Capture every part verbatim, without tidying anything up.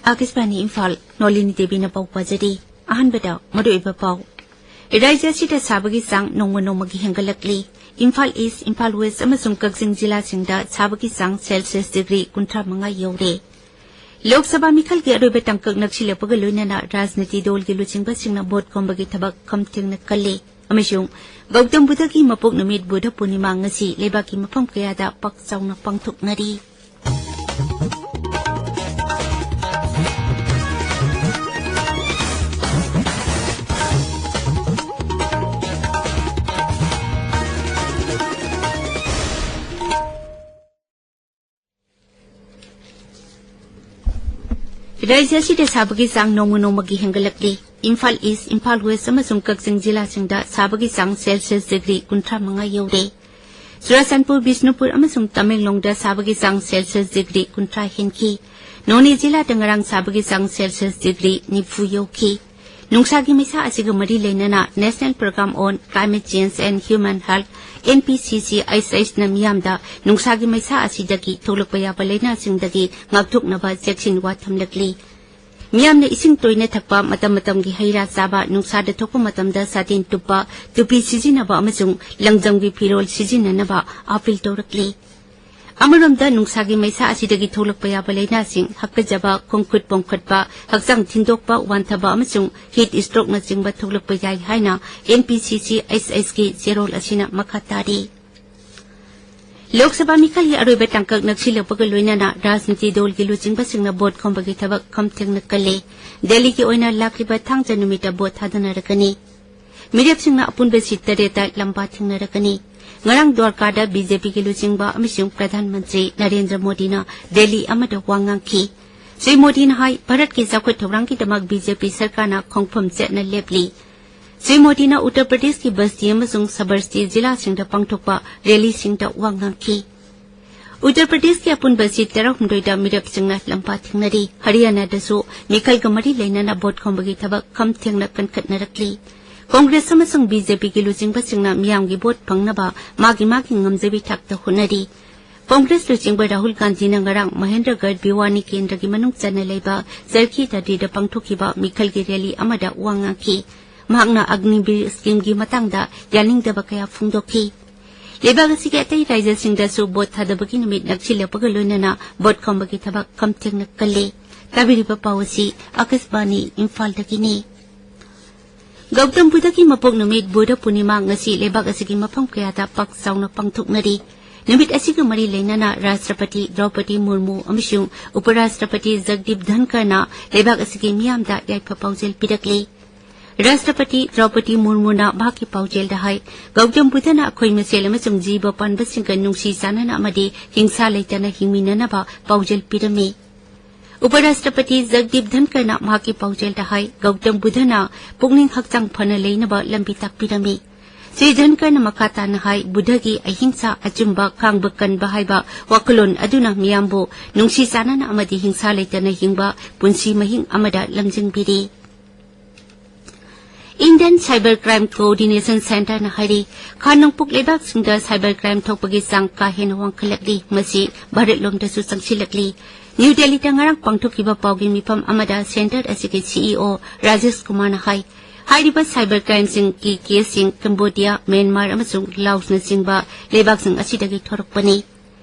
ꯑꯥꯀꯥꯁꯕꯥꯅꯤ ꯏꯝꯐꯥꯜ, ꯅꯣꯂꯤꯅꯤ ꯗꯦꯕꯤꯅ ꯄꯥꯎ ꯄꯥꯖꯔꯤ꯫ ꯑꯍꯥꯟꯕꯗ ꯃꯔꯨꯑꯣꯏꯕ ꯄꯥꯎ꯫ ꯔꯥꯖ꯭ꯌ ꯑꯁꯤꯗ ꯁꯥꯕꯒꯤ ꯆꯥꯡ ꯅꯣꯡꯃ ꯅꯣꯡꯃꯒꯤ ꯍꯦꯟꯒꯠꯂꯛꯂꯤ꯫ ꯏꯝꯐꯥꯜ ꯏꯁ, ꯏꯝꯐꯥꯜ ꯋꯦꯁ ꯑꯃꯁꯨꯡ ꯀꯛꯆꯤꯡ ꯖꯤꯂꯥꯁꯤꯡꯗ ꯁꯥꯕꯒꯤ ꯆꯥꯡ ꯁꯦꯜꯁꯤꯌꯁ ꯗꯤꯒ꯭ꯔꯤ ꯀꯨꯟꯊ꯭ꯔꯥ ꯃꯉꯥ ꯌꯧꯔꯦ꯫ ꯂꯣꯛ ꯁꯚꯥ ꯃꯤꯈꯜꯒꯤ ꯑꯔꯣꯏꯕ ꯇꯥꯡꯀꯛ ꯅꯛꯁꯤꯜꯂꯛꯄꯒ ꯂꯣꯏꯅꯅ ꯔꯥꯖꯅꯤꯇꯤ ꯗꯜꯒꯤ ꯂꯨꯆꯤꯡꯕꯁꯤꯡꯅ ꯚꯣꯠ ꯈꯣꯝꯕꯒꯤ ꯊꯕꯛ ꯈꯝ ꯊꯦꯡꯅ ꯀꯜꯂꯤ꯫ ꯑꯃꯁꯨꯡ ꯒꯧꯇꯝ ꯕꯨꯙꯒꯤ ꯃꯄꯣꯛ ꯅꯨꯃꯤꯠ ꯕꯨꯙ ꯄꯨꯔꯅꯤꯃꯥ ꯉꯁꯤ ꯂꯩꯕꯥꯛꯀꯤ ꯃꯐꯝ ꯀꯌꯥꯗ ꯄꯥꯛ ꯆꯥꯎꯅ ꯄꯥꯡꯊꯣꯛꯅꯔꯤ꯫ ꯔꯥꯖ꯭ꯌ ꯑꯁꯤꯗ ꯁꯥꯕꯒꯤ ꯆꯥꯡ ꯅꯣꯡꯃ ꯅꯣꯡꯃꯒꯤ ꯍꯦꯟꯒꯠꯂꯛꯂꯤ꯫ ꯏꯝꯐꯥꯜ ꯏꯁ, ꯏꯝꯐꯥꯜ ꯋꯦꯁ ꯑꯃꯁꯨꯡ ꯀꯛꯆꯤꯡ ꯖꯤꯂꯥꯁꯤꯡꯗ ꯁꯥꯕꯒꯤ ꯆꯥꯡ ꯁꯦꯜꯁꯤꯌꯁ ꯗꯤꯒ꯭ꯔꯤ ꯀꯨꯟꯊ꯭ꯔꯥ ꯃꯉꯥ ꯌꯧꯔꯦ꯫ ꯆꯨꯔꯥꯆꯥꯟꯄꯨꯔ, ꯕꯤꯁꯅꯨꯄꯨꯔ ꯑꯃꯁꯨꯡ ꯇꯃꯦꯡꯂꯣꯡꯗ ꯁꯥꯕꯒꯤ ꯆꯥꯡ ꯁꯦꯜꯁꯤꯌꯁ ꯗꯤꯒ꯭ꯔꯤ ꯀꯨꯟꯊ꯭ꯔꯥ ꯍꯦꯟꯈꯤ꯫ ꯅꯣꯅꯦ ꯖꯤꯂꯥꯗ ꯉꯔꯥꯡ ꯁꯥꯕꯒꯤ ꯆꯥꯡ ꯁꯦꯜꯁꯤꯌꯁ ꯗꯤꯒ꯭ꯔꯤ ꯅꯤꯐꯨ ꯌꯧꯈꯤ꯫ ꯅꯨꯡꯁꯥꯒꯤ ꯃꯩꯁꯥ ꯑꯁꯤꯒ ꯃꯔꯤ ꯂꯩꯅꯅ National Program on Climate Change and Human Health, N P C C H H ꯅ ꯃꯤꯌꯥꯝꯗ ꯅꯨꯡꯁꯥꯒꯤ ꯃꯩꯁꯥ ꯑꯁꯤꯗꯒꯤ ꯊꯣꯛꯂꯛꯄ ꯌꯥꯕ ꯂꯥꯏꯅꯥꯁꯤꯡꯗꯒꯤ ꯉꯥꯛꯊꯣꯛꯅꯕ ꯆꯦꯛꯁꯤꯟ ꯋꯥ ꯊꯝꯂꯛꯂꯤ꯫ ꯃꯤꯌꯥꯝꯅ ꯏꯁꯤꯡ ꯇꯣꯏꯅ ꯊꯛꯄ, ꯃꯇꯝ ꯃꯇꯝꯒꯤ ꯍꯩ ꯔꯥ ꯆꯥꯕ, ꯅꯨꯡꯁꯥꯗ ꯊꯣꯛꯄ ꯃꯇꯝꯗ ꯁꯥꯇꯤꯟ ꯇꯨꯞꯄ, ꯇꯨꯄꯤ ꯁꯤꯖꯤꯟꯅꯕ ꯑꯃꯁꯨꯡ ꯂꯪꯖꯝꯒꯤ ꯐꯤꯔꯣꯜ ꯁꯤꯖꯤꯟꯅꯅꯕ ꯑꯥꯄꯤꯜ ꯇꯧꯔꯛꯂꯤ꯫ ꯑꯃꯔꯣꯝꯗ ꯅꯨꯡꯁꯥꯒꯤ ꯃꯩꯁꯥ ꯑꯁꯤꯗꯒꯤ ꯊꯣꯛꯂꯛꯄ ꯌꯥꯕ ꯂꯥꯏꯅꯥꯁꯤꯡ, ꯍꯥꯀꯠꯖꯕ, ꯈꯣꯡ ꯈꯨꯠ ꯄꯣꯝꯈꯠꯄ, ꯍꯛꯆꯥꯡ ꯊꯤꯟꯗꯣꯛꯄ, ꯋꯥꯟꯊꯕ ꯑꯃꯁꯨꯡ heat stroke ꯅꯆꯤꯡꯕ ꯊꯣꯛꯂꯛꯄ ꯌꯥꯏ ꯍꯥꯏꯅ N P C C H H ꯀꯤ ꯆꯦꯔꯣꯜ ꯑꯁꯤꯅ ꯃꯈꯥ ꯇꯥꯔꯤ꯫ ꯂꯣꯛ ꯁꯚꯥ ꯃꯤꯈꯜꯒꯤ ꯑꯔꯣꯏꯕ ꯇꯥꯡꯀꯛ ꯅꯛꯁꯤꯜꯂꯛꯄꯒ ꯂꯣꯏꯅꯅ ꯔꯥꯖꯅꯤꯇꯤ ꯗꯜꯒꯤ ꯂꯨꯆꯤꯡꯕꯁꯤꯡꯅ ꯚꯣꯠ ꯈꯣꯝꯕꯒꯤ ꯊꯕꯛ ꯈꯝ ꯊꯦꯡꯅ ꯀꯜꯂꯦ꯫ ꯗꯦꯜꯂꯤꯒꯤ ꯑꯣꯏꯅ ꯂꯥꯛꯂꯤꯕ ꯊꯥꯡꯖ ꯅꯨꯃꯤꯠꯇ ꯚꯣꯠ ꯊꯥꯗꯅꯔꯛꯀꯅꯤ꯫ ꯃꯤꯔꯦꯞꯁꯤꯡꯅ ꯑꯄꯨꯟꯕ ꯁꯤꯠ ꯇꯔꯦꯠꯇ ꯂꯝꯕꯥ ꯊꯦꯡꯅꯔꯛꯀꯅꯤ꯫ ꯉꯔꯥꯡ ꯗ꯭ꯋꯥꯔꯀꯥꯗ B J P ꯒꯤ ꯂꯨꯆꯤꯡꯕ ꯑꯃꯁꯨꯡ ꯄ꯭ꯔꯙꯥꯟ ꯃꯟꯇ꯭ꯔꯤ ꯅꯔꯦꯟꯗ꯭ꯔ ꯃꯣꯗꯤꯅ ꯔꯦꯂꯤ ꯑꯃꯗ ꯋꯥ ꯉꯥꯡꯈꯤ꯫ ꯁ꯭ꯔꯤ ꯃꯣꯗꯤꯅ ꯍꯥꯏ, ꯚꯥꯔꯠꯀꯤ ꯆꯥꯎꯈꯠ ꯊꯧꯔꯥꯡꯒꯤꯗꯃꯛ B J P ꯁꯔꯀꯥꯔꯅ ꯈꯣꯡꯐꯝ ꯆꯦꯠꯅ ꯂꯦꯞꯂꯤ꯫ ꯁ꯭ꯔꯤ ꯃꯣꯗꯤꯅ ꯎꯠꯇꯔ ꯄ꯭ꯔꯗꯦꯁꯀꯤ ꯕꯁꯇꯤ ꯑꯃꯁꯨꯡ ꯁꯕꯔꯁꯇꯤ ꯖꯤꯂꯥꯁꯤꯡꯗ ꯄꯥꯡꯊꯣꯛꯄ ꯔꯦꯂꯤꯁꯤꯡꯗ ꯋꯥ ꯉꯥꯡꯈꯤ꯫ ꯎꯠꯇꯔ ꯄ꯭ꯔꯗꯦꯁꯀꯤ ꯑꯄꯨꯟꯕ ꯁꯤꯠ ꯇꯔꯥꯍꯨꯝꯗꯣꯏꯗ ꯃꯤꯔꯦꯞꯁꯤꯡꯅ ꯂꯝꯕꯥ ꯊꯦꯡꯅꯔꯤ꯫ ꯍꯔꯤꯌꯥꯅꯥꯗꯁꯨ ꯃꯤꯈꯜꯒ ꯃꯔꯤ ꯂꯩꯅꯅ ꯚꯣꯠ ꯈꯣꯝꯕꯒꯤ ꯊꯕꯛ ꯈꯝ ꯊꯦꯡꯅ ꯀꯟꯈꯠꯅꯔꯛꯂꯤ꯫ ꯀꯣꯡꯒ꯭ꯔꯦꯁ ꯑꯃꯁꯨꯡ B J P ꯒꯤ ꯂꯨꯆꯤꯡꯕꯁꯤꯡꯅ ꯃꯤꯌꯥꯝꯒꯤ ꯚꯣꯠ ꯐꯪꯅꯕ ꯃꯥꯒꯤ ꯃꯥꯒꯤ ꯉꯝꯖꯕꯤ ꯊꯥꯛꯇ ꯍꯣꯠꯅꯔꯤ꯫ ꯀꯣꯡꯒ꯭ꯔꯦꯁ ꯂꯨꯆꯤꯡꯕ ꯔꯥꯍꯨꯜ ꯒꯥꯟꯙꯤꯅ ꯉꯔꯥꯡ ꯃꯍꯦꯟꯗ꯭ꯔꯒꯔ ꯚꯤꯋꯥꯅꯤ ꯀꯦꯟꯗ꯭ꯔꯒꯤ ꯃꯅꯨꯡ ꯆꯟꯅ ꯂꯩꯕ ꯆꯔꯈꯤ ꯇꯗꯤꯗ ꯄꯥꯡꯊꯣꯛꯈꯤꯕ ꯃꯤꯈꯜꯒꯤ ꯔꯦꯂꯤ ꯑꯃꯗ ꯋꯥ ꯉꯥꯡꯈꯤ꯫ ꯃꯍꯥꯛꯅ ꯑꯒꯅꯤꯕꯤꯔ ꯁ꯭ꯀꯤꯝꯒꯤ ꯃꯇꯥꯡꯗ ꯌꯥꯅꯤꯡꯗꯕ ꯀꯌꯥ ꯐꯣꯡꯗꯣꯛꯈꯤ꯫ ꯂꯩꯕꯥꯛ ꯑꯁꯤꯒꯤ ꯑꯇꯩ ꯔꯥꯖ꯭ꯌꯁꯤꯡꯗꯁꯨ ꯚꯣꯠ ꯊꯥꯗꯕꯒꯤ ꯅꯨꯃꯤꯠ ꯅꯛꯁꯤꯜꯂꯛꯄꯒ ꯂꯣꯏꯅꯅ ꯚꯣꯠ ꯈꯣꯝꯕꯒꯤ ꯊꯕꯛ ꯈꯝꯊꯦꯡꯅ ꯀꯜꯂꯤ꯫ ꯇꯥꯕꯤꯔꯤꯕ ꯄꯥꯎ ꯑꯁꯤ ꯑꯀꯥꯁꯕꯥꯅꯤ ꯏꯝꯐꯥꯜꯗꯒꯤꯅꯤ꯫ ꯒꯧꯇꯝ ꯕꯨꯗꯙꯒꯤ ꯃꯄꯣꯛ ꯅꯨꯃꯤꯠ ꯕꯨꯙ ꯄꯨꯔꯅꯤꯃꯥ ꯉꯁꯤ ꯂꯩꯕꯥꯛ ꯑꯁꯤꯒꯤ ꯃꯐꯝ ꯀꯌꯥꯗ ꯄꯥꯛ ꯆꯥꯎꯅ ꯄꯥꯡꯊꯣꯛꯅꯔꯤ꯫ ꯅꯨꯃꯤꯠ ꯑꯁꯤꯒ ꯃꯔꯤ ꯂꯩꯅꯅ ꯔꯥꯁꯇ꯭ꯔꯄꯇꯤ ꯗ꯭ꯔꯧꯄꯗꯤ ꯃꯨꯔꯃꯨ ꯑꯃꯁꯨꯡ ꯎꯄꯔꯥꯁꯇ꯭ꯔꯄꯇꯤ ꯖꯒꯗꯤꯞ ꯙꯟꯀꯔꯅ ꯂꯩꯕꯥꯛ ꯑꯁꯤꯒꯤ ꯃꯤꯌꯥꯝꯗ ꯌꯥꯏꯐ ꯄꯥꯎꯖꯦꯜ ꯄꯤꯔꯛꯂꯤ꯫ ꯔꯥꯁꯇ꯭ꯔꯄꯇꯤ ꯗ꯭ꯔꯧꯄꯗꯤ ꯃꯨꯔꯃꯨꯅ ꯃꯍꯥꯛꯀꯤ ꯄꯥꯎꯖꯦꯜꯗ ꯍꯥꯏ, ꯒꯧꯇꯝ ꯕꯨꯗꯙꯅ ꯑꯩꯈꯣꯏ ꯃꯁꯦꯜ ꯑꯃꯁꯨꯡ ꯖꯤꯕ ꯄꯥꯟꯕꯁꯤꯡꯒ ꯅꯨꯡꯁꯤ ꯆꯥꯟꯅꯅ ꯑꯃꯗꯤ ꯍꯤꯡꯁꯥ ꯂꯩꯇꯅ ꯍꯤꯡꯃꯤꯟꯅꯅꯕ ꯄꯥꯎꯖꯦꯜ ꯄꯤꯔꯝꯃꯤ꯫ ꯎꯄꯔꯥꯁꯇ꯭ꯔꯄꯇꯤ ꯖꯒꯗꯤꯞ ꯙꯟꯀꯔꯅ ꯃꯍꯥꯛꯀꯤ ꯄꯥꯎꯖꯦꯜꯗ ꯍꯥꯏ, ꯒꯧꯇꯝ ꯕꯨꯗꯙꯅ ꯄꯨꯛꯅꯤꯡ ꯍꯛꯆꯥꯡ ꯐꯅ ꯂꯩꯅꯕ ꯂꯝꯕꯤ ꯇꯥꯛꯄꯤꯔꯝꯃꯤ꯫ ꯁ꯭ꯔꯤ ꯙꯟꯀꯔꯅ ꯃꯈꯥ ꯇꯥꯅ ꯍꯥꯏ, ꯕꯨꯗꯙꯒꯤ ꯑꯍꯤꯡꯁꯥ, ꯑꯆꯨꯝꯕ, ꯈꯥꯡꯕ ꯀꯟꯕ ꯍꯥꯏꯕ ꯋꯥꯈꯜꯂꯣꯟ ꯑꯗꯨꯅ ꯃꯤꯌꯥꯝꯕꯨ ꯅꯨꯡꯁꯤ ꯆꯥꯟꯅꯅ ꯑꯃꯗꯤ ꯍꯤꯡꯁꯥ ꯂꯩꯇꯅ ꯍꯤꯡꯕ ꯄꯨꯟꯁꯤ ꯃꯍꯤꯡ ꯑꯃꯗ ꯂꯝꯖꯤꯡꯕꯤꯔꯤ꯫ Indian Cyber Crime Coordination Centreꯅ ꯍꯥꯏꯔꯤ, ꯈꯥ ꯅꯣꯡꯄꯣꯛ ꯂꯩꯕꯥꯛꯁꯤꯡꯗ cyber crime ꯊꯣꯛꯄꯒꯤ ꯆꯥꯡ ꯀꯥ ꯍꯦꯟꯅ ꯋꯥꯡꯈꯠꯂꯛꯂꯤ꯫ ꯃꯁꯤ ꯚꯥꯔꯠꯂꯣꯝꯗꯁꯨ ꯆꯪꯁꯤꯜꯂꯛꯂꯤ꯫ ꯅ꯭ꯌꯨ ꯗꯦꯜꯂꯤꯗ ꯉꯔꯥꯡ ꯄꯥꯡꯊꯣꯛꯈꯤꯕ ꯄꯥꯎꯒꯤ ꯃꯤꯐꯝ ꯑꯃꯗ centre ꯑꯁꯤꯒꯤ CEO ꯔꯥꯖꯦꯁ ꯀꯨꯃꯥꯔꯅ ꯍꯥꯏ, ꯍꯥꯏꯔꯤꯕ cyber crimeꯁꯤꯡꯒꯤ caseꯁꯤꯡ ꯀꯝꯕꯣꯗꯤꯌꯥ, ꯃ꯭ꯌꯥꯟꯃꯥꯔ ꯑꯃꯁꯨꯡ ꯂꯥꯎꯁꯅꯆꯤꯡꯕ ꯂꯩꯕꯥꯛꯁꯤꯡ ꯑꯁꯤꯗꯒꯤ ꯊꯣꯔꯛꯄꯅꯤ꯫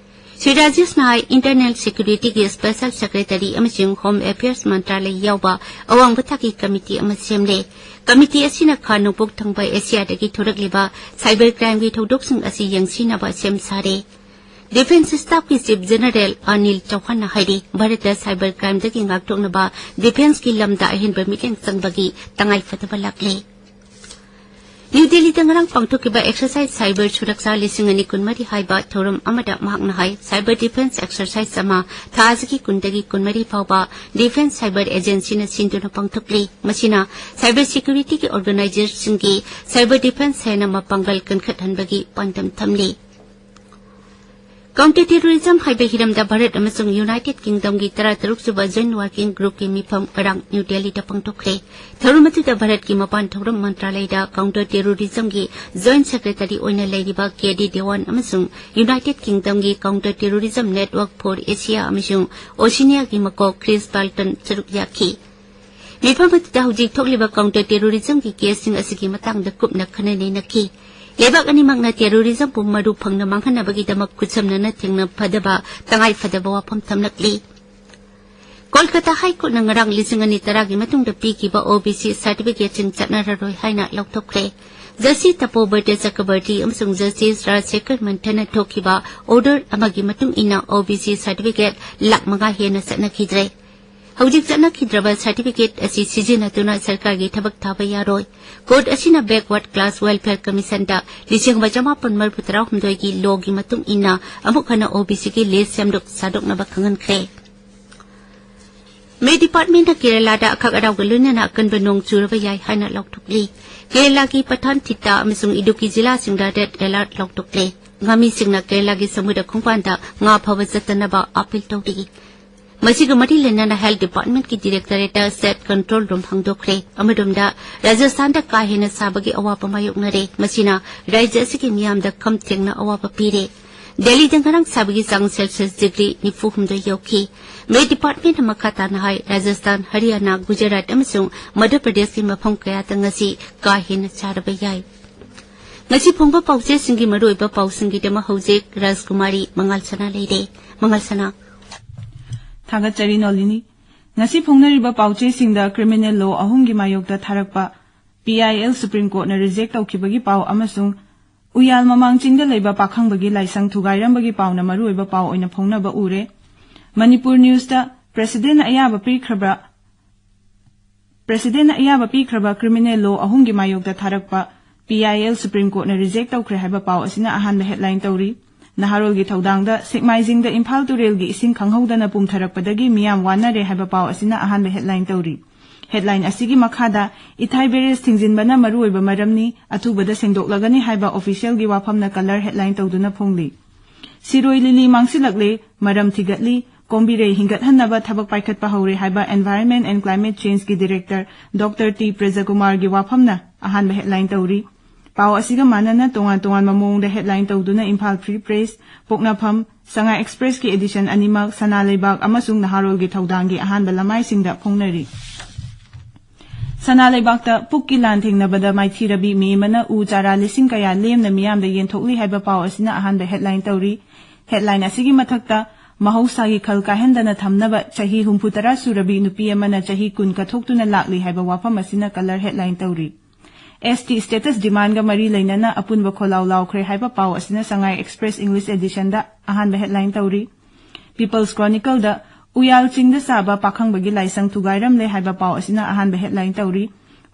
ꯁ꯭ꯔꯤ ꯔꯥꯖꯦꯁꯅ ꯍꯥꯏ, Internal Securityꯒꯤ Special Secretary ꯑꯃꯁꯨꯡ Home Affairs ꯃꯟꯇ꯭ꯔꯥꯂꯌ ꯌꯥꯎꯕ ꯑꯋꯥꯡꯕ ꯊꯥꯛꯀꯤ committee ꯑꯃ ꯁꯦꯝꯂꯦ꯫ Committee ꯑꯁꯤꯅ ꯈꯥ ꯅꯣꯡꯄꯣꯛ ꯊꯪꯕ ꯑꯦꯁꯤꯌꯥꯗꯒꯤ ꯊꯣꯔꯛꯂꯤꯕ cyber crimeꯒꯤ ꯊꯧꯗꯣꯛꯁꯤꯡ ꯑꯁꯤ ꯌꯦꯡꯁꯤꯟꯅꯕ ꯁꯦꯝ ꯁꯥꯔꯦ꯫ Defence Staffꯀꯤ Chief General ꯑꯅꯤꯜ ꯆꯧꯍꯥꯟꯅ ꯍꯥꯏꯔꯤ, ꯚꯥꯔꯠꯇ cyber crimeꯗꯒꯤ ꯉꯥꯛꯊꯣꯛꯅꯕ defenceꯀꯤ ꯂꯝꯗ ꯑꯍꯦꯟꯕ ꯃꯤꯠꯌꯦꯡ ꯆꯪꯕꯒꯤ ꯇꯉꯥꯏꯐꯗꯕ ꯂꯥꯛꯂꯦ꯫ ꯅ꯭ꯌꯨ ꯗꯦꯜꯂꯤꯗ ꯉꯔꯥꯡ ꯄꯥꯡꯊꯣꯛꯈꯤꯕ Exercise Cyber Suraksha ꯂꯤꯁꯤꯡ ꯑꯅꯤ ꯀꯨꯟꯃꯔꯤ ꯍꯥꯏꯕ ꯊꯧꯔꯝ ꯑꯃꯗ ꯃꯍꯥꯛꯅ ꯍꯥꯏ, cyber defence exercise ꯑꯃ ꯊꯥ ꯑꯁꯤꯒꯤ ꯀꯨꯟꯗꯒꯤ ꯀꯨꯟꯃꯔꯤ ꯐꯥꯎꯕ Defence Cyber Agencyꯅ ꯁꯤꯟꯗꯨꯅ ꯄꯥꯡꯊꯣꯛꯂꯤ꯫ ꯃꯁꯤꯅ cyber securityꯒꯤ organizationꯁꯤꯡꯒꯤ cyber defence ꯍꯦꯟꯅ ꯃꯄꯥꯡꯒꯜ ꯀꯟꯈꯠꯍꯟꯕꯒꯤ ꯄꯥꯟꯗꯝ ꯊꯝꯂꯤ꯫ Counter terrorism ꯍꯥꯏꯕ ꯍꯤꯔꯝꯗ ꯚꯥꯔꯠ ꯑꯃꯁꯨꯡ ꯌꯨꯅꯥꯏꯇꯦꯗ ꯀꯤꯡꯗꯝꯒꯤ ꯇꯔꯥ ꯇꯔꯨꯛ ꯁꯨꯕ ꯖꯣꯏꯟ ꯋꯥꯔꯀꯤꯡ ꯒ꯭ꯔꯨꯞꯀꯤ ꯃꯤꯐꯝ ꯉꯔꯥꯡ ꯅ꯭ꯌꯨ ꯗꯦꯜꯂꯤꯗ ꯄꯥꯡꯊꯣꯛꯈ꯭ꯔꯦ꯫ ꯊꯧꯔꯝ ꯑꯗꯨꯗ ꯚꯥꯔꯠꯀꯤ ꯃꯄꯥꯟ ꯊꯧꯔꯝ ꯃꯟꯇ꯭ꯔꯥꯂꯌꯗ ꯀꯥꯎꯟꯇꯔ ꯇꯦꯔꯣꯔꯤꯖꯝꯒꯤ ꯖꯣꯏꯟ ꯁꯦꯀ꯭ꯔꯦꯇꯔꯤ ꯑꯣꯏꯅ ꯂꯩꯔꯤꯕ ꯀꯦ ꯗꯤ ꯗꯦꯋꯥꯟ ꯑꯃꯁꯨꯡ ꯌꯨꯅꯥꯏꯇꯦꯗ ꯀꯤꯡꯗꯝꯒꯤ counter terrorism network for Asia ꯑꯃꯁꯨꯡ ꯑꯣꯁꯤꯅꯤꯌꯥꯒꯤ ꯃꯀꯣꯛ ꯀ꯭ꯔꯤꯁ ꯕꯥꯜꯇꯟ ꯁꯔꯨꯛ ꯌꯥꯈꯤ꯫ ꯃꯤꯐꯝ ꯑꯗꯨꯗ ꯍꯧꯖꯤꯛ ꯊꯣꯛꯂꯤꯕ ꯀꯥꯎꯟꯇꯔ ꯇꯦꯔꯣꯔꯤꯖꯝꯒꯤ ꯀꯦꯁꯁꯤꯡ ꯑꯁꯤꯒꯤ ꯃꯇꯥꯡꯗ ꯀꯨꯞꯅ ꯈꯟꯅ ꯅꯩꯅꯈꯤ꯫ ꯂꯩꯕꯥꯛ ꯑꯅꯤꯃꯛꯅ ꯇꯦꯔꯣꯔꯤꯖꯝꯕꯨ ꯃꯔꯨ ꯐꯪꯅ ꯃꯥꯡꯍꯟꯅꯕꯒꯤꯗꯃꯛ ꯈꯨꯠꯁꯝꯅꯅ ꯊꯦꯡꯅꯐꯗꯕ ꯇꯉꯥꯏ ꯐꯗꯕ ꯋꯥꯐꯝ ꯊꯝꯂꯛꯂꯤ꯫ ꯀꯣꯜꯀꯇꯥ ꯍꯥꯏ ꯀꯣꯔꯠꯅ ꯉꯔꯥꯡ ꯂꯤꯁꯤꯡ ꯑꯅꯤ ꯇꯔꯥꯒꯤ ꯃꯇꯨꯡꯗ ꯄꯤꯈꯤꯕ ꯑꯣ ꯕꯤ ꯁꯤ ꯁꯥꯔꯇꯤꯐꯤꯀꯦꯠꯁꯤꯡ ꯆꯠꯅꯔꯔꯣꯏ ꯍꯥꯏꯅ ꯂꯧꯊꯣꯛꯈ꯭ꯔꯦ꯫ ꯖꯁꯇꯤꯁ ꯇꯄꯣꯕꯔꯇ ꯆꯀꯕꯔꯇꯤ ꯑꯃꯁꯨꯡ ꯖꯁꯇꯤꯁ ꯔꯥꯖꯁꯦꯈꯔ ꯃꯟꯊꯟꯅ ꯊꯣꯛꯈꯤꯕ ꯑꯣꯔꯗꯔ ꯑꯃꯒꯤ ꯃꯇꯨꯡ ꯏꯟꯅ ꯑꯣ ꯕꯤ ꯁꯤ ꯁꯥꯔꯇꯤꯐꯤꯀꯦꯠ ꯂꯥꯈ ꯃꯉꯥ ꯍꯦꯟꯅ ꯆꯠꯅꯈꯤꯗ꯭ꯔꯦ꯫ ꯍꯧꯖꯤꯛ ꯆꯠꯅꯈꯤꯗ꯭ꯔꯕ ꯁꯥꯔꯇꯤꯐꯤꯀꯦꯠ ꯑꯁꯤ ꯁꯤꯖꯤꯟꯅꯗꯨꯅ ꯁꯔꯀꯥꯔꯒꯤ ꯊꯕꯛ ꯊꯥꯕ ꯌꯥꯔꯣꯏ꯫ ꯀꯣꯔꯠ ꯑꯁꯤꯅ ꯕꯦꯛꯋꯥꯔꯗ ꯀ꯭ꯂꯥꯁ ꯋꯦꯜꯐꯤꯌꯔ ꯀꯃꯤꯁꯟꯗ ꯂꯤꯁꯤꯡ ꯑꯃ ꯆꯃꯥꯄꯟ ꯃꯔꯤꯐꯨ ꯇꯔꯥꯍꯨꯝꯗꯣꯏꯒꯤ ꯂꯣꯒꯤ ꯃꯇꯨꯡ ꯏꯟꯅ ꯑꯃꯨꯛ ꯍꯟꯅ ꯑꯣ ꯕꯤ ꯁꯤꯒꯤ ꯂꯤꯁ ꯁꯦꯝꯗꯣꯛ ꯁꯥꯗꯣꯛꯅꯕ ꯈꯪꯍꯟꯈ꯭ꯔꯦ꯫ ꯃꯦ ꯗꯤꯄꯥꯔꯠꯃꯦꯟꯅ ꯀꯦꯔꯂꯥꯗ ꯑꯀꯛ ꯑꯔꯥꯎꯒ ꯂꯣꯏꯅꯅ ꯑꯀꯟꯕ ꯅꯣꯡ ꯆꯨꯔꯕ ꯌꯥꯏ ꯍꯥꯏꯅ ꯂꯥꯎꯊꯣꯛꯂꯤ꯫ ꯀꯦꯔꯂꯥꯒꯤ ꯄꯊꯥꯟꯊꯤꯠꯇ ꯑꯃꯁꯨꯡ ꯏꯗꯨꯀꯤ ꯖꯤꯂꯥꯁꯤꯡꯗ ꯔꯦꯗ ꯑꯦꯂꯔꯠ ꯂꯥꯎꯊꯣꯛꯂꯦ꯫ ꯉꯥꯃꯤꯁꯤꯡꯅ ꯀꯦꯔꯂꯥꯒꯤ ꯁꯃꯨꯗ꯭ꯔ ꯈꯣꯡꯕꯥꯟꯗ ꯉꯥ ꯐꯥꯕ ꯆꯠꯇꯅꯕ ꯑꯥꯄꯤꯜ ꯇꯧꯔꯤ꯫ ꯃꯁꯤꯒ ꯃꯔꯤ ꯂꯩꯅꯅ ꯍꯦꯜꯊ ꯗꯤꯄꯥꯔꯠꯃꯦꯟꯠꯀꯤ ꯗꯤꯔꯦꯛꯇꯣꯔꯦꯠꯇ ꯁꯦꯠ ꯀꯟꯇ꯭ꯔꯣꯜ ꯔꯨꯝ ꯍꯥꯡꯗꯣꯛꯈ꯭ꯔꯦ꯫ ꯑꯃꯔꯣꯝꯗ ꯔꯥꯖꯁꯊꯥꯟꯗ ꯀꯥ ꯍꯦꯟꯅ ꯁꯥꯕꯒꯤ ꯑꯋꯥꯕ ꯃꯥꯌꯣꯛꯅꯔꯦ꯫ ꯃꯁꯤꯅ ꯔꯥꯖ꯭ꯌ ꯑꯁꯤꯒꯤ ꯃꯤꯌꯥꯝꯗ ꯈꯝ ꯊꯦꯡꯅ ꯑꯋꯥꯕ ꯄꯤꯔꯦ꯫ ꯗꯦꯜꯂꯤꯗ ꯉꯔꯥꯡ ꯁꯥꯕꯒꯤ ꯆꯥꯡ ꯁꯦꯜꯁꯤꯌꯁ ꯗꯤꯒ꯭ꯔꯤ ꯅꯤꯐꯨ ꯍꯨꯝꯗꯣꯏ ꯌꯧꯈꯤ꯫ ꯃꯦ ꯗꯤꯄꯥꯔꯠꯃꯦꯟꯠꯅ ꯃꯈꯥ ꯇꯥꯅ ꯍꯥꯏ, ꯔꯥꯖꯁꯊꯥꯟ, ꯍꯔꯤꯌꯥꯅꯥ, ꯒꯨꯖꯔꯥꯠ ꯑꯃꯁꯨꯡ ꯃꯙ꯭ꯌ ꯄ꯭ꯔꯗꯦꯁꯀꯤ ꯃꯐꯝ ꯀꯌꯥꯗ ꯉꯁꯤ ꯀꯥ ꯍꯦꯟꯅ ꯁꯥꯔꯕ ꯌꯥꯏ꯫ ꯉꯁꯤ ꯐꯣꯡꯕ ꯄꯥꯎꯆꯦꯁꯤꯡꯒꯤ ꯃꯔꯨꯑꯣꯏꯕ ꯄꯥꯎꯁꯤꯡꯒꯤꯗꯃꯛ ꯍꯧꯖꯤꯛ ꯔꯥꯖꯀꯨꯃꯥꯔꯤ ꯃꯉꯥꯜꯁꯅꯥ ꯂꯩꯔꯦ꯫ ꯃꯉꯥꯜꯁꯅꯥ꯫ ꯊꯥꯒꯠꯆꯔꯤ ꯅꯣꯂꯤꯅꯤ꯫ ꯉꯁꯤ ꯐꯣꯡꯅꯔꯤꯕ ꯄꯥꯎꯆꯦꯁꯤꯡꯗ ꯀ꯭ꯔꯤꯃꯤꯅꯦꯜ ꯂꯣ ꯑꯍꯨꯝꯒꯤ ꯃꯥꯌꯣꯛꯇ ꯊꯥꯔꯛꯄ ꯄꯤ ꯑꯥꯏ ꯑꯦꯜ ꯁꯨꯄ꯭ꯔꯤꯝ ꯀꯣꯔꯠꯅ ꯔꯤꯖꯦꯛ ꯇꯧꯈꯤꯕꯒꯤ ꯄꯥꯎ ꯑꯃꯁꯨꯡ ꯎꯌꯥꯜ ꯃꯃꯥꯡ ꯆꯤꯡꯗ ꯂꯩꯕ ꯄꯥꯈꯪꯕꯒꯤ ꯂꯥꯏꯁꯪ ꯊꯨꯒꯥꯏꯔꯝꯕꯒꯤ ꯄꯥꯎꯅ ꯃꯔꯨꯑꯣꯏꯕ ꯄꯥꯎ ꯑꯣꯏꯅ ꯐꯣꯡꯅꯕ ꯎꯔꯦ꯫ ꯃꯅꯤꯄꯨꯔ ꯅ꯭ꯌꯨꯁꯇ ꯄ꯭ꯔꯦꯁꯤꯗꯦꯟꯠꯅ ꯑꯌꯥꯕ ꯄꯤꯈ꯭ꯔꯕ ꯄ꯭ꯔꯦꯁꯤꯗꯦꯟꯠꯅ ꯑꯌꯥꯕ ꯄꯤꯈ꯭ꯔꯕ ꯀ꯭ꯔꯤꯃꯤꯅꯦꯜ ꯂꯣ ꯑꯍꯨꯝꯒꯤ ꯃꯥꯌꯣꯛꯇ ꯊꯥꯔꯛꯄ ꯄꯤ ꯑꯥꯏ ꯑꯦꯜ ꯁꯨꯄ꯭ꯔꯤꯝ ꯀꯣꯔꯠꯅ ꯔꯤꯖꯦꯛ ꯇꯧꯈ꯭ꯔꯦ ꯍꯥꯏꯕ ꯄꯥꯎ ꯑꯁꯤꯅ ꯑꯍꯥꯟꯕ ꯍꯦꯗꯂꯥꯏꯟ ꯇꯧꯔꯤ꯫ ꯅꯍꯥꯔꯣꯜꯒꯤ ꯊꯧꯗꯥꯡꯗ ꯁꯦꯛꯃꯥꯏꯖꯤꯡꯗ ꯏꯝꯐꯥꯜ ꯇꯨꯔꯦꯜꯒꯤ ꯏꯁꯤꯡ ꯈꯪꯍꯧꯗꯅ ꯄꯨꯝꯊꯔꯛꯄꯗꯒꯤ ꯃꯤꯌꯥꯝ ꯋꯥꯅꯔꯦ ꯍꯥꯏꯕ ꯄꯥꯎ ꯑꯁꯤꯅ ꯑꯍꯥꯟꯕ ꯍꯦꯗꯂꯥꯏꯟ ꯇꯧꯔꯤ꯫ ꯍꯦꯗꯂꯥꯏꯟ ꯑꯁꯤꯒꯤ ꯃꯈꯥꯗ, "ꯏꯊꯥꯏ ꯕꯦꯔꯦꯖ ꯊꯤꯡꯖꯤꯟꯕꯅ ꯃꯔꯨꯑꯣꯏꯕ ꯃꯔꯝꯅꯤ, ꯑꯊꯨꯕꯗ ꯁꯦꯡꯗꯣꯛꯂꯒꯅꯤ" ꯍꯥꯏꯕ ꯑꯣꯐꯤꯁꯤꯌꯦꯜꯒꯤ ꯋꯥꯐꯝꯅ ꯀꯂꯔ ꯍꯦꯗꯂꯥꯏꯟ ꯇꯧꯗꯨꯅ ꯐꯣꯡꯂꯤ꯫ ꯁꯤꯔꯣꯏ ꯂꯤꯂꯤ ꯃꯥꯡꯁꯤꯜꯂꯛꯂꯦ, ꯃꯔꯝ ꯊꯤꯒꯠꯂꯤ, ꯀꯣꯝꯕꯤꯔꯩ ꯍꯤꯡꯒꯠꯍꯟꯅꯕ ꯊꯕꯛ ꯄꯥꯏꯈꯠꯄ ꯍꯧꯔꯦ ꯍꯥꯏꯕ Environment and Climate Changeꯒꯤ Director Doctor T ꯄ꯭ꯔꯦꯖꯀꯨꯃꯥꯔꯒꯤ ꯋꯥꯐꯝꯅ ꯑꯍꯥꯟꯕ headline ꯇꯧꯔꯤ꯫ ꯄꯥꯎ ꯑꯁꯤꯒ ꯃꯥꯟꯅꯅ ꯇꯣꯉꯥꯟ ꯇꯣꯉꯥꯟꯕ ꯃꯑꯣꯡꯗ headline ꯇꯧꯗꯨꯅ ꯏꯝꯐꯥꯜ Free Press, ꯄꯣꯛꯅꯐꯝ, ꯁꯉꯥꯏ Expressꯀꯤ edition ꯑꯅꯤꯃꯛ ꯁꯅꯥ ꯂꯩꯕꯥꯛ ꯑꯃꯁꯨꯡ ꯅꯍꯥꯔꯣꯜꯒꯤ ꯊꯧꯗꯥꯡꯒꯤ ꯑꯍꯥꯟꯕ ꯂꯃꯥꯏꯁꯤꯡꯗ ꯐꯣꯡꯅꯔꯤ꯫ ꯁꯅꯥ ꯂꯩꯕꯥꯛꯇ ꯄꯨꯛꯀꯤ ꯂꯥꯟ ꯊꯦꯡꯅꯕꯗ ꯃꯥꯏꯊꯤꯔꯕꯤ ꯃꯤ ꯑꯃꯅ ꯎ ꯆꯥꯔꯥ ꯂꯤꯁꯤꯡ ꯀꯌꯥ ꯂꯦꯝꯅ ꯃꯤꯌꯥꯝꯗ ꯌꯦꯟꯊꯣꯛꯂꯤ ꯍꯥꯏꯕ ꯄꯥꯎ ꯑꯁꯤꯅ ꯑꯍꯥꯟꯕ headline ꯇꯧꯔꯤ꯫ Headline ꯑꯁꯤꯒꯤ ꯃꯊꯛꯇ ꯃꯍꯧꯁꯥꯒꯤ ꯈꯜ ꯀꯥꯏꯍꯟꯗꯅ ꯊꯝꯅꯕ ꯆꯍꯤ ꯍꯨꯝꯐꯨ ꯇꯔꯥ ꯁꯨꯔꯕꯤ ꯅꯨꯄꯤ ꯑꯃꯅ ꯆꯍꯤ ꯀꯨꯟ ꯀꯠꯊꯣꯛꯇꯨꯅ ꯂꯥꯛꯂꯤ ꯍꯥꯏꯕ ꯋꯥꯐꯝ ꯑꯁꯤꯅ colour headline ꯇꯧꯔꯤ꯫ S T status demandꯒ ꯃꯔꯤ ꯂꯩꯅꯅ ꯑꯄꯨꯟꯕ ꯈꯣꯜꯂꯥꯎ ꯂꯥꯎꯈ꯭ꯔꯦ ꯍꯥꯏꯕ ꯄꯥꯎ ꯑꯁꯤꯅ ꯁꯉꯥꯏ Express English editionꯗ ꯑꯍꯥꯟꯕ headline ꯇꯧꯔꯤ꯫ People's Chronicleꯗ ꯎꯌꯥꯜ ꯆꯤꯡꯗ ꯁꯥꯕ ꯄꯥꯈꯪꯕꯒꯤ ꯂꯥꯏꯁꯪ ꯊꯨꯒꯥꯏꯔꯝꯂꯦ ꯍꯥꯏꯕ ꯄꯥꯎ ꯑꯁꯤꯅ ꯑꯍꯥꯟꯕ headline ꯇꯧꯔꯤ꯫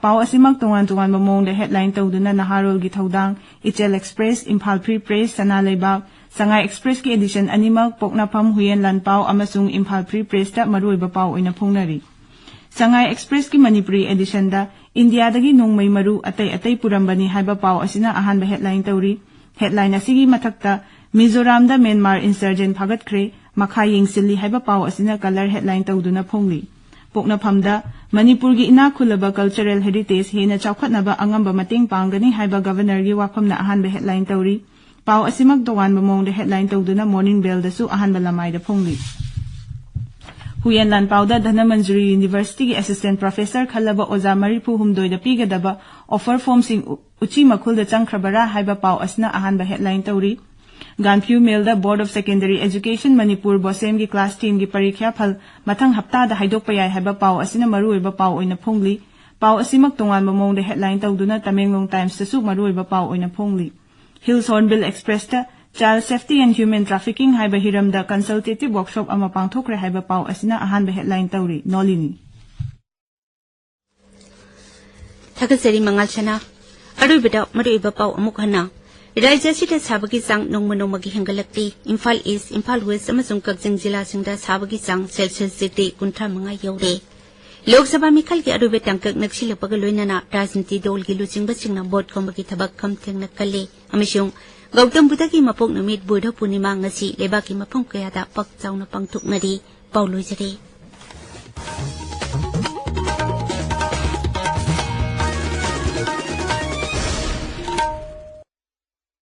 ꯄꯥꯎ ꯑꯁꯤꯃꯛ ꯇꯣꯉꯥꯟ ꯇꯣꯉꯥꯟꯕ ꯃꯑꯣꯡꯗ headline ꯇꯧꯗꯨꯅ ꯅꯍꯥꯔꯣꯜꯒꯤ ꯊꯧꯗꯥꯡ, ꯏꯆꯦꯜ Express, ꯏꯝꯐꯥꯜ Free Press, ꯁꯅꯥ ꯂꯩꯕꯥꯛ, ꯁꯉꯥꯏ Expressꯀꯤ edition ꯑꯅꯤꯃꯛ, ꯄꯣꯛꯅꯐꯝ, ꯍꯨꯏꯌꯦꯟ ꯂꯥꯟꯄꯥꯎ ꯑꯃꯁꯨꯡ ꯏꯝꯐꯥꯜ Free Pressꯇ ꯃꯔꯨꯑꯣꯏꯕ ꯄꯥꯎ ꯑꯣꯏꯅ ꯐꯣꯡꯅꯔꯤ꯫ ꯁꯉꯥꯏ Expressꯀꯤ ꯃꯅꯤꯄꯨꯔꯤ editionꯗ ꯏꯟꯗꯤꯌꯥꯗꯒꯤ ꯅꯣꯡꯃꯩ ꯃꯔꯨ ꯑꯇꯩ ꯑꯇꯩ ꯄꯨꯔꯝꯕꯅꯤ ꯍꯥꯏꯕ ꯄꯥꯎ ꯑꯁꯤꯅ ꯑꯍꯥꯟꯕ headline ꯇꯧꯔꯤ꯫ Headline ꯑꯁꯤꯒꯤ ꯃꯊꯛꯇ ꯃꯤꯖꯣꯔꯥꯝꯗ ꯃ꯭ꯌꯥꯟꯃꯥꯔ insurgent ꯐꯥꯒꯠꯈ꯭ꯔꯦ, ꯃꯈꯥ ꯌꯦꯡꯁꯤꯜꯂꯤ ꯍꯥꯏꯕ ꯄꯥꯎ ꯑꯁꯤꯅ colour headline ꯇꯧꯗꯨꯅ ꯐꯣꯡꯂꯤ꯫ ꯄꯣꯛꯅꯐꯝꯗ ꯃꯅꯤꯄꯨꯔꯒꯤ ꯏꯅꯥꯛ ꯈꯨꯜꯂꯕ cultural heritage ꯍꯦꯟꯅ ꯆꯥꯎꯈꯠꯅꯕ ꯑꯉꯝꯕ ꯃꯇꯦꯡ ꯄꯥꯡꯒꯅꯤ ꯍꯥꯏꯕ Governorꯒꯤ ꯋꯥꯐꯝꯅ ꯑꯍꯥꯟꯕ headline ꯇꯧꯔꯤ꯫ ꯄꯥꯎ ꯑꯁꯤꯃꯛ ꯇꯣꯉꯥꯟꯕ ꯃꯑꯣꯡꯗ headline ꯇꯧꯗꯨꯅ Morning Bellꯗꯁꯨ ꯑꯍꯥꯟꯕ ꯂꯃꯥꯏꯗ ꯐꯣꯡꯂꯤ꯫ ꯍꯨꯌꯦꯟ ꯂꯥꯟꯄꯥꯎꯗ ꯙꯅꯃꯟꯖꯨꯔꯤ Universityꯒꯤ assistant professor ꯈꯜꯂꯕ ꯑꯣꯖꯥ ꯃꯔꯤꯐꯨ ꯍꯨꯝꯗꯣꯏꯗ ꯄꯤꯒꯗꯕ offer formꯁꯤꯡ ꯎ-, ꯎꯆꯤ ꯃꯈꯨꯜꯗ ꯆꯪꯈ꯭ꯔꯕꯔꯥ ꯍꯥꯏꯕ ꯄꯥꯎ ꯑꯁꯤꯅ ꯑꯍꯥꯟꯕ headline ꯇꯧꯔꯤ꯫ ꯒꯥꯟꯐꯤꯌꯨ Mailꯗ Board of Secondary Education Manipur BOSEMꯒꯤ class tenꯒꯤ ꯄꯔꯤꯈ꯭ꯌꯥ ꯐꯜ ꯃꯊꯪ ꯍꯞꯇꯥꯗ ꯍꯥꯏꯗꯣꯛꯄ ꯌꯥꯏ ꯍꯥꯏꯕ ꯄꯥꯎ ꯑꯁꯤꯅ ꯃꯔꯨꯑꯣꯏꯕ ꯄꯥꯎ ꯑꯣꯏꯅ ꯐꯣꯡꯂꯤ꯫ ꯄꯥꯎ ꯑꯁꯤꯃꯛ ꯇꯣꯉꯥꯟꯕ ꯃꯑꯣꯡꯗ headline ꯇꯧꯗꯨꯅ ꯇꯃꯦꯡꯂꯣꯡ Timesꯇꯁꯨ ꯃꯔꯨꯑꯣꯏꯕ ꯄꯥꯎ ꯑꯣꯏꯅ ꯐꯣꯡꯂꯤ꯫ Hills Hornbill Expressꯇ Child Safety and Human Trafficking ꯍꯥꯏꯕ ꯍꯤꯔꯝꯗ consultative workshop ꯑꯃ ꯄꯥꯡꯊꯣꯛꯈ꯭ꯔꯦ ꯍꯥꯏꯕ ꯄꯥꯎ ꯑꯁꯤꯅ ꯑꯍꯥꯟꯕ headline ꯇꯧꯔꯤ꯫ ꯅꯣꯂꯤꯅꯤ꯫ ꯊꯥꯒꯠꯆꯔꯤ ꯃꯉꯥꯜ ꯁꯅꯥ꯫ ꯑꯔꯣꯏꯕꯗ ꯃꯔꯨꯑꯣꯏꯕ ꯄꯥꯎ ꯑꯃꯨꯛ ꯍꯟꯅ꯫ ꯔꯥꯖ꯭ꯌ ꯑꯁꯤꯗ ꯁꯥꯕꯒꯤ ꯆꯥꯡ ꯅꯣꯡꯃ ꯅꯣꯡꯃꯒꯤ ꯍꯦꯟꯒꯠꯂꯛꯂꯤ꯫ ꯏꯝꯐꯥꯜ ꯏꯁ, ꯏꯝꯐꯥꯜ ꯋꯦꯁ ꯑꯃꯁꯨꯡ ꯀꯛꯆꯤꯡ ꯖꯤꯂꯥꯁꯤꯡꯗ ꯁꯥꯕꯒꯤ ꯆꯥꯡ ꯁꯦꯜꯁꯤꯌꯁ ꯗꯤꯒ꯭ꯔꯤ ꯀꯨꯟꯊ꯭ꯔꯥ ꯃꯉꯥ ꯌꯧꯔꯦ꯫ ꯂꯣꯛ ꯁꯚꯥ ꯃꯤꯈꯜꯒꯤ ꯑꯔꯣꯏꯕ ꯇꯥꯡꯀꯛ ꯅꯛꯁꯤꯜꯂꯛꯄꯒ ꯂꯣꯏꯅꯅ ꯔꯥꯖꯅꯤꯇꯤ ꯗꯜꯒꯤ ꯂꯨꯆꯤꯡꯕꯁꯤꯡꯅ ꯚꯣꯠ ꯈꯣꯝꯕꯒꯤ ꯊꯕꯛ ꯈꯝ ꯊꯦꯡꯅ ꯀꯜꯂꯤ ꯑꯃꯁꯨꯡ ꯒꯧꯇꯝ ꯕꯨꯙꯒꯤ ꯃꯄꯣꯛ ꯅꯨꯃꯤꯠ ꯕꯨꯙ ꯄꯨꯔꯅꯤꯃꯥ ꯉꯁꯤ ꯂꯩꯕꯥꯛꯀꯤ ꯃꯐꯝ ꯀꯌꯥꯗ ꯄꯥꯛ ꯆꯥꯎꯅ ꯄꯥꯡꯊꯣꯛꯅꯔꯤ꯫ ꯄꯥꯎ ꯂꯣꯏꯖꯔꯦ꯫